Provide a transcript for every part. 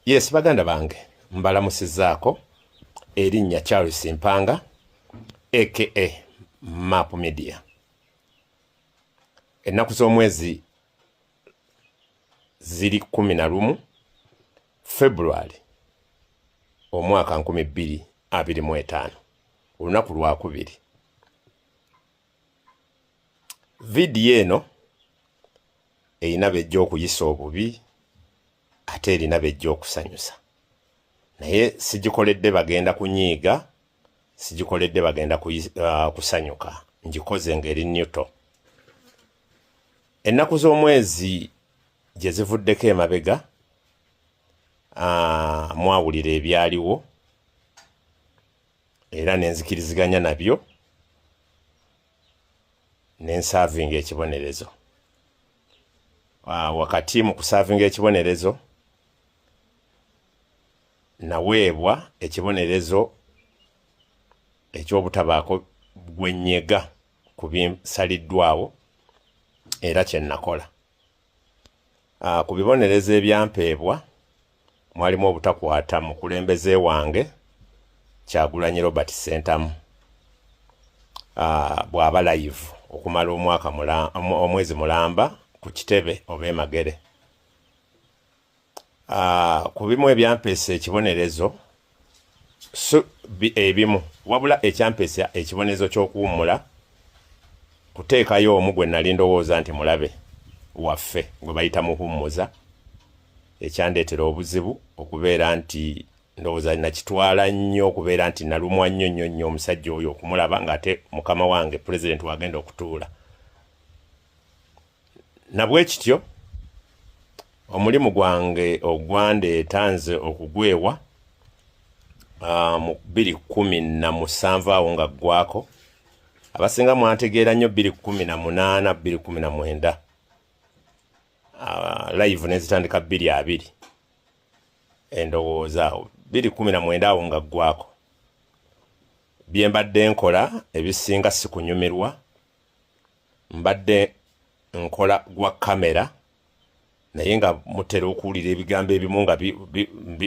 Yes, baganda bange, mbalamusizaako. Erinnya Charles Mpanga, aka Map Media. Ennaku z'omwezi ziri 11 February omwaka 2025, olunaku lwakubiri. Vidiyo eno erina bejja okuyisa obubi, ate erina bejja okusanyusa, naye sigikoledde bagenda kunyiiga, sigikoledde bagenda kusanyuka. Ngikoze ng'eri neutral. Ennaku z'omwezi gye zivuddeko emabega, mwawulira ebyaliwo era nenzikiriziganya nabyo, nenservinga ekibonerezo. Wakati mu kuservinga ekibonerezo, naweebwa ekibonerezo eky'obutabaako gwenyega ku binsaliddwawo, era kye nakola. Ku bibonerezo ebyampeebwa mwalimu obutakwata mukulembeze wange Kyagulanyi Robert Sentamu bw'aba live okumala omwaka, omwezi mulamba ku kitebe oba emagere. Ku bimu ebyampeesa ekibonerezo, so ebimu, wabula ekyampeesa ekibonerezo ky'okuwummula kuteekayo omu gwe nali ndowooza nti mulabe waffe gwe bayita Muhummuza, ekyandeetera obuzibu okubeera nti ndowooza nakitwala nnyo okubeera nti nalumwa nnyo nnyo nnyo omusajja oyo okumulaba ng'ate mukama wange pulezidenti wagenda okutuula. Nabwe kityo omulimu gwange ogwandeeta nze okugwewa mu 2017 awo nga ggwako. Abasinga mwantegeera nnyo 2018, 2019, live nezitandika 2020, endowooza awo 2019 awo nga ggwako. Bye mbadde nkola ebisinga si kunyumirwa, mbadde nkola gwa kamera, naye nga mutera okuwulira ebigambo ebimu nga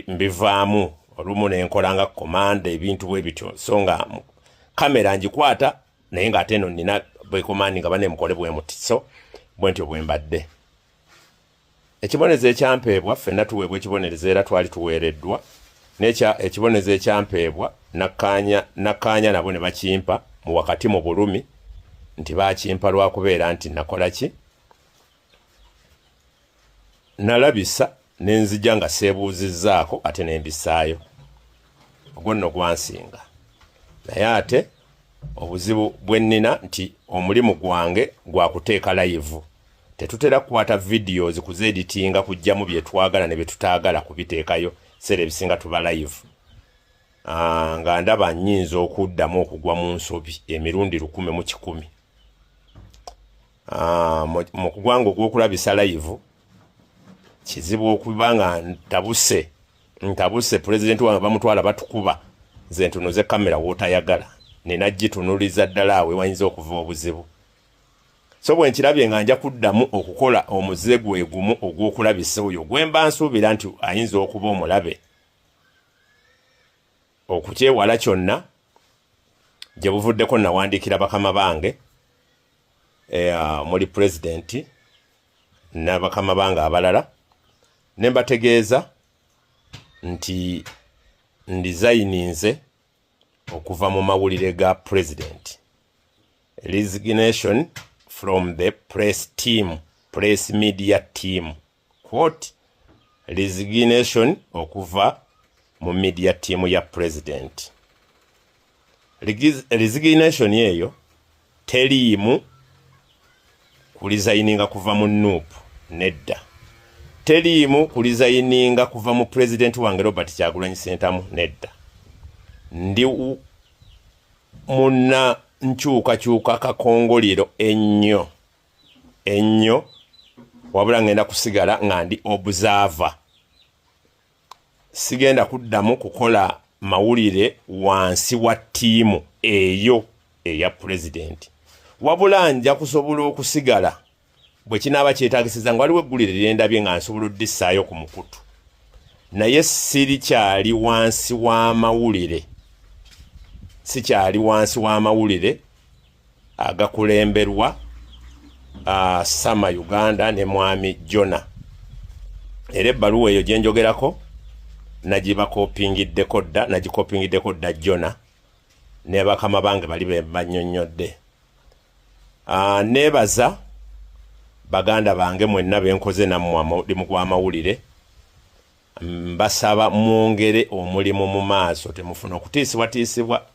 mbivaamu olumu nenkola nga komanda, ebintu bwe bityo. So nga kamera ngikwata, naye ng'ate eno nina bwekomandi nga bane mukole bwe muti. So bwe ntyo bwe mbadde. Ekibonerezo ekyampeebwa, ffenna tuweebwa ekibonerezo era twali tuweereddwa nekya ekibonerezo ekyampeebwa, nakkaanya nabo ne bakimpa mu wakati mu bulumi nti bakimpa lwakubeera nti nakola ki, nalabisa nenzija nga seebuuzizzaako ate nembisaayo. Ogwo nno gwansinga, naye ate obuzibu bwe nnina nti omulimu gwange gwa kuteeka live. Tetutera kukwata videos kuzeeditinga, kugyamu bye twagala ne bye tutaagala kubiteekayo. Seera ebisinga tuba live. Nga ndaba nnyinza okuddamu okugwa mu nsobi emirundi lukumi mu kikumi. Mu kugwanga ogw'okulabisa live kizibu okuba nga ntabuse ntabuse. Pulezidenti wange bamutwala batukuba, nze ntunuze kamera wootayagala, nina gitunuliza ddala awo ewayinza okuva obuzibu. So bwe nkirabye nga nja kuddamu okukola omuze gwe gumu ogw'okulabisa oyo gwe mba nsuubira nti ayinza okuba omulabe, okukyewala kyonna, gye buvuddeko nawandiikira bakama bange, muli pulezidenti n'abakama bange abalala, ne mbategeeza nti nresigninze okuva mu mawulire ga pulezidenti, resignation from the press team, press media team, quote, resignation okuva mu media team ya president. Resignation eyo teriimu kuresigninga kuva mu NUP, nedda. Teriimu kuresigninga kuva mu president wange Robert Kyagulanyi Sentamu, nedda. Ndi munna nkyukakyuka kakongoliro ennyo ennyo, wabula ngenda kusigala nga ndi observer. Sigenda kuddamu kukola mawulire wansi wa ttiimu eyo eya pulezidenti, wabula nja kusobola okusigala bwe kinaaba kyetaagisiza nga waliwo eggulire lyendabye nga nsobola oddissaayo ku mukutu. Naye sirikyali wansi w'amawulire, sikyali wansi w'amawulire agakulemberwa Sama Uganda ne Mwami Jona. Era ebbaluwa eyo gye njogerako nagibakopingiddeko dda, nagikopingiddeko dda Jona ne bakama bange bali be bannyonnyodde. Neebaza baganda bange mwenna benkoze nammwe omulimu gw'amawulire. Mbasaba mwongere omulimu mu maaso, temufuna okutiisibwatiisibwa.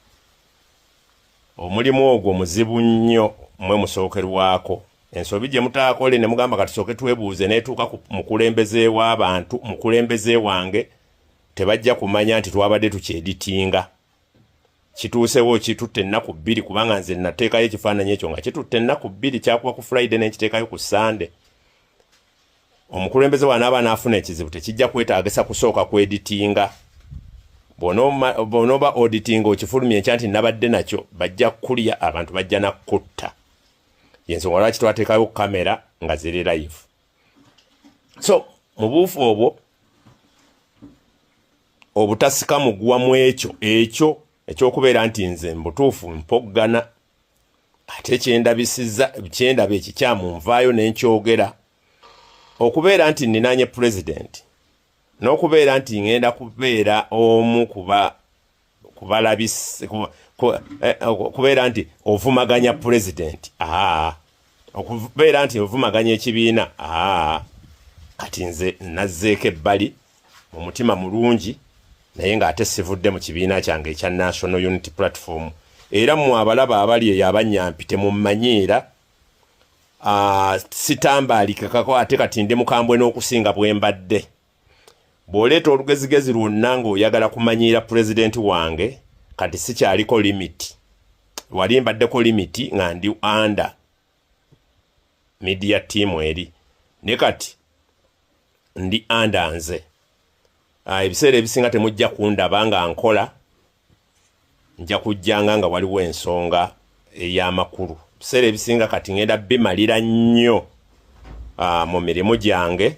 Omulimu ogwo muzibu nnyo, mmwe musookerwako. Ensobi gye mutaakole ne mugamba katusooke twebuuze n'etuuka ku mukulembeze w'abantu, mukulembeze wange, tebajja kumanya nti twabadde tukyeditinga. Kituusewo kitutte ennaku 2, kubanga nze nateekayo ekifaananyi ekyo nga kitutte ennaku 2. Kyakuba ku Friday nenkiteekayo ku Sunday. Omukulembeze wanaaba n'afuna ekizibu, tekijja kwetaagisa kusooka kweditinga. Bw'onooba auditinga okifulumya enkya nti nabadde nakyo, bajja kulya abantu, bajja nakutta. Yensonga lwaki twateekayo kamera nga ziri live. So mu buufu obwo obutasika muguwa mu ekyo ekyo ekyokubeera nti nze mubutuufu mpoggana, ate kyendabisizza kyendaba ekikyamu nvaayo nenkyogera, okubeera nti nninaanye pulezidenti n'okubeera nti ŋŋenda kubeera omu kuba kubalabis kubeera nti ovumaganya pulezidenti, aa okubeera nti ovumaganya ekibiina, aa kati nze nazzeeko ebbali mu mutima mulungi, naye ng'ate sivudde mu kibiina kyange ekya National Unity Platform. Era mmwe abalaba abali eyo abannyampi temummanyiira, sitambaalikakako. Ate kati ndi mukambwe n'okusinga bwe mbadde. Bw'oleeta olugezigezi lwonna ng'oyagala kumanyiira pulezidenti wange, kati sikyaliko limit. Wali mbaddeko limit nga ndi under media team eri, ne kati ndi under nze. Ebiseera ebisinga temujja kundaba nga nkola, nja kujjanga nga waliwo ensonga ey'amakulu. Ebiseera ebisinga kati ngenda bimalira nnyo mu mirimu gyange.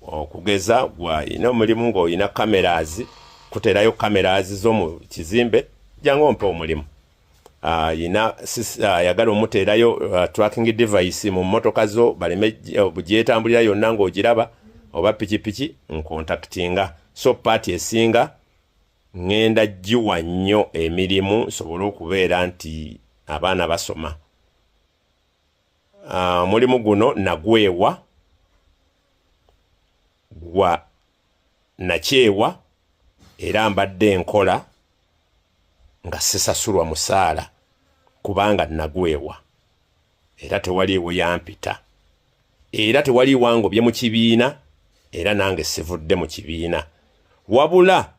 Okugeza gwayina omulimu ng'olina cameras, kuteerayo cameras zo mu kizimbe, jangu ompe omulimu. Yina ayagala omuteerayo tracking device mu mmotoka zo, baleme gyetambulira yonna ng'ogiraba, oba pikipiki, nkontaktinga. So paati esinga ŋŋenda giwa nnyo emirimu nsobole okubeera nti abaana basoma. Omulimu guno nagwewa gwa nakyewa, era mbadde nkola nga sisasulwa musaala kubanga nagwewa, era tewaliiwo yampita, era tewaliiwo angobye mu kibiina, era nange sivudde mu kibiina, wabula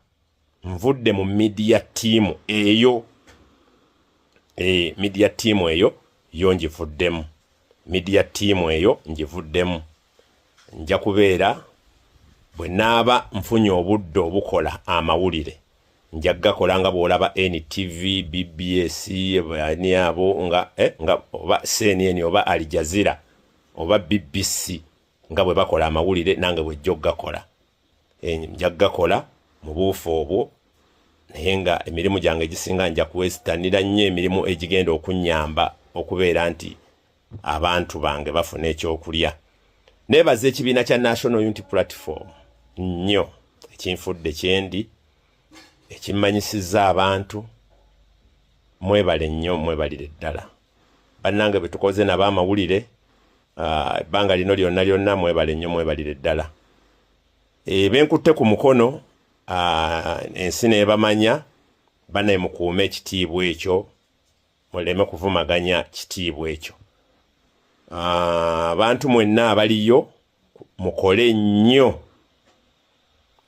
nvudde mu media team eyo. Media team eyo yo ngivuddemu, media team eyo ngivuddemu. Nja kubeera bwe naaba nfunye obudde obukola amawulire, nja gakola nga bw'olaba NTV, BBS, ani abo nga oba CNN oba Al Jazeera oba BBC, nga bwe bakola amawulire, nange bwejja okugakola. Nja gakola mu buufu obwo, naye nga emirimu gyange egisinga nja kuwesitanira nnyo emirimu egigenda okunnyamba okubeera nti abantu bange bafuna ekyokulya. Neebaza ekibiina kya National Unity Platform nnyo ekinfudde kyendi, ekimmanyisizza abantu. Mwebale nnyo, mwebalire ddala bannange bwe tukoze nabo amawulire ebbanga lino lyonna lyonna. Mwebale nnyo, mwebalire ddala. Benkutte ku mukono, ensi n'ebamanya. Bannaye, mukuume ekitiibwa ekyo, muleme kuvumaganya kitiibwa ekyo. Abantu mwenna abaliyo, mukole nnyo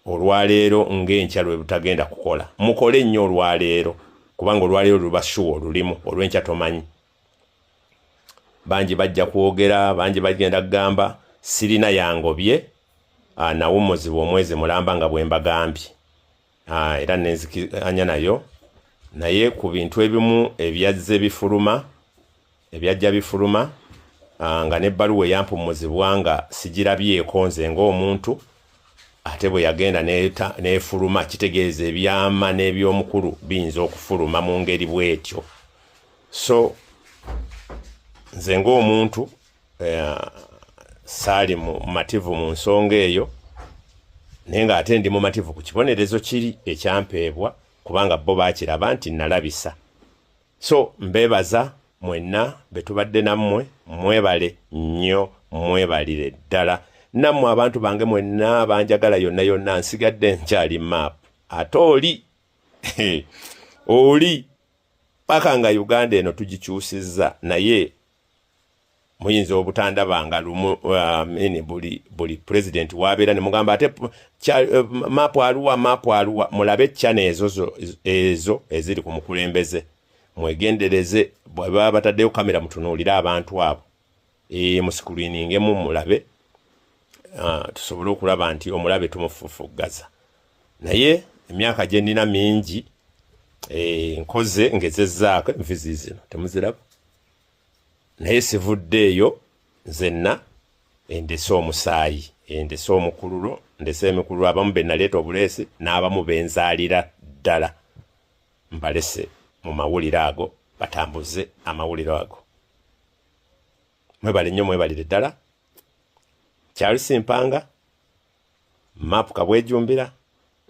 olwaleero ng'enkya lwe butagenda kukola. Mukole nnyo olwaleero, kubanga olwaleero luba sure olulimu, olw'enkya tomanyi. Bangi bajja kwogera, bangi bagenda kugamba sirina yangobye, nawummuzibwa omwezi mulamba nga bwe mbagambye, era nenzikanya nayo. Naye ku bintu ebimu ebyazze bifuluma, ebyajja bifuluma nga n'ebbaluwa eyampummuzibwa nga sigirabyeko nze ng'omuntu. Ate bwe yagenda n'efuluma, kitegeeza ebyama n'ebyomukulu biyinza okufuluma mu ngeri bw'etyo. So nze ng'omuntu saali mumativu mu nsonga eyo, naye ng'ate ndi mumativu ku kibonerezo kiri ekyampeebwa, kubanga bo baakiraba nti nalabisa. So mbeebaza mwenna betubadde nammwe, mwebale nnyo, mwebalire ddala. Nammwe abantu bange mwenna banjagala yonna yonna, nsigadde nkyali map, ate oli paka nga Uganda eno tugikyusizza. Naye muyinza obutandabanga lumu, buli president wabeera ne mugamba ate map aluwa, map aluwa. Mulabe channel ezo eziri ku mukulembeze, mwegendereze. Bwe baba bataddeyo kamera, mutunuulire abantu abo, muscreeningemu mulabe, tusobole okulaba nti omulabe tumufufuggaza. Naye emyaka gye nnina mingi, nkoze ngezezzaako, envizi zino temuziraba, naye sivuddeeyo nzenna. Endese omusaayi, endese omukululo, ndese emikululo. Abamu be naleeta obuleesi n'abamu benzaalira ddala, mbalese mu mawulire ago, batambuze amawulire ago. Mwebale nnyo, mwebalire ddala. Charles Mpanga Map Kabwejumbira,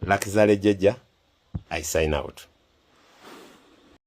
Lakizale Jeja, I sign out.